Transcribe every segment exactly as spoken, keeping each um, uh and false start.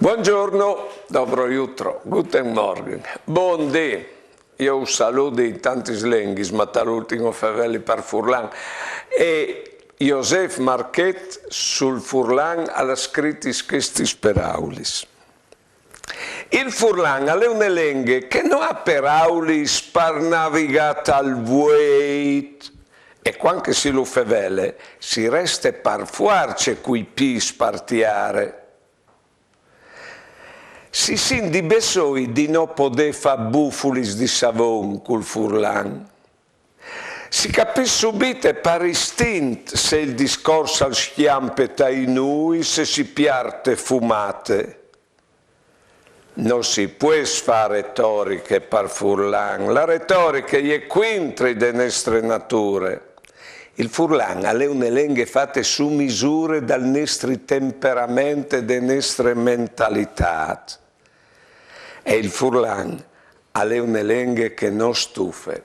Buongiorno, dobro jutro, guten Morgen, bundì. Jo us saludi in tantis lenghis, ma tal ultin o feveli par furlan. E Josef Marchet sul furlan al à scritis chestis peraulis. Il furlan al è une lenghe che no à peraulis par navigâ tal vueit, e cuant che si lu fevele, si reste par fuarce cui pîts par tiare. Si sint di bessôi di no podê fâ bufulis di savon cul furlan. Si capìs subite par istint se il discors al scjampe tai nuis, se si piarte fumate. No si pues fâ retoriche par furlan. La retoriche e je cuintri de nestre nature. Il furlan al è une lenghe fate su misure dal nestri temperament e de nestre mentalitât. E il furlan al è une lenghe che no stufe.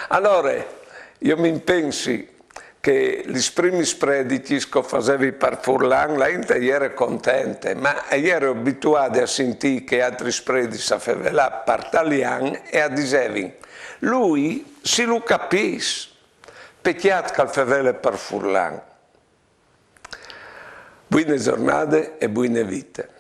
Alore, jo mi impensi che lis primis predichis che o fasevi par furlan, la int e jere contente, ma e jere abituade a sintî chei altris predis a fevelâ par talian e a disevin: «Lui si lu capìs, pecjât che al fevele par furlan.» Buine zornade e buine vite.